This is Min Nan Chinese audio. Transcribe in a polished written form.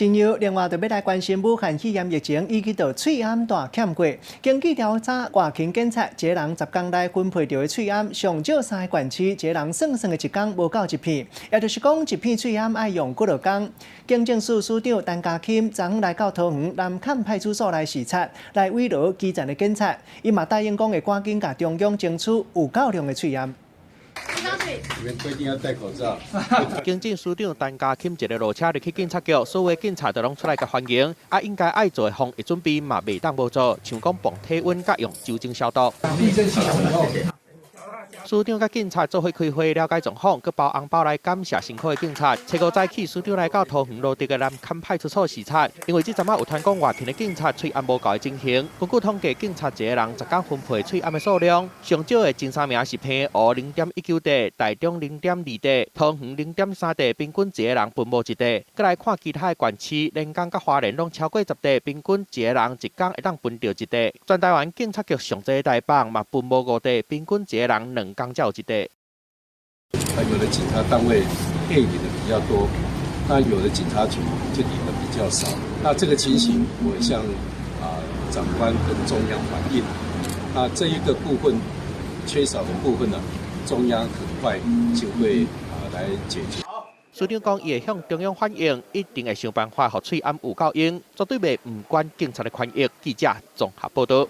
親友，另外就欲來關心武漢肺炎疫情以及著喙罨大欠貨。根據調查，外勤警察一個人10工內分配著的喙罨，上少三個縣市一個人算算的一工無夠一片，也就是講一片喙罨愛用幾落工。警政署署長陳家欽昨昏來到桃園南崁派出所來視察，來慰勞基層的警察。伊嘛答應講會趕緊共中央爭取有夠量的喙罨。你們規定要戴口罩。警政署長陳家欽一个路車入去警察局，所有警察都攏出來共歡迎。啊，應該愛做的防疫準備嘛，袂當無做，像講磅體溫佮用酒精消毒。署長佮警察做伙開會了解狀況，閣包紅包來感謝辛苦的警察。初五早起，署長來到桃園蘆竹的南崁派出所視察，因為這陣仔有傳講外勤的警察喙罨無夠的情形。根據統計，警察一個人10工分配喙罨的數量，上少的前三名是澎湖0.19塊，台中0.2塊，桃園0.3塊，平均一個人分無一塊。閣來看其他的縣市，連江佮花蓮攏超過10塊，平均一個人一工會當分著一塊。全台灣警察局上濟台北嘛分無5塊，平均一個人2工才有一塊。有的警察單位配領的比較多，那有的警察局就領的比較少。那這個情形，我向長官跟中央反映。那這一個部分缺少的部分呢，中央很快就會來解決。署長講，伊會向中央反映，一定會想辦法予喙罨有夠用，絕對袂毋管警察的權益。記者綜合報道。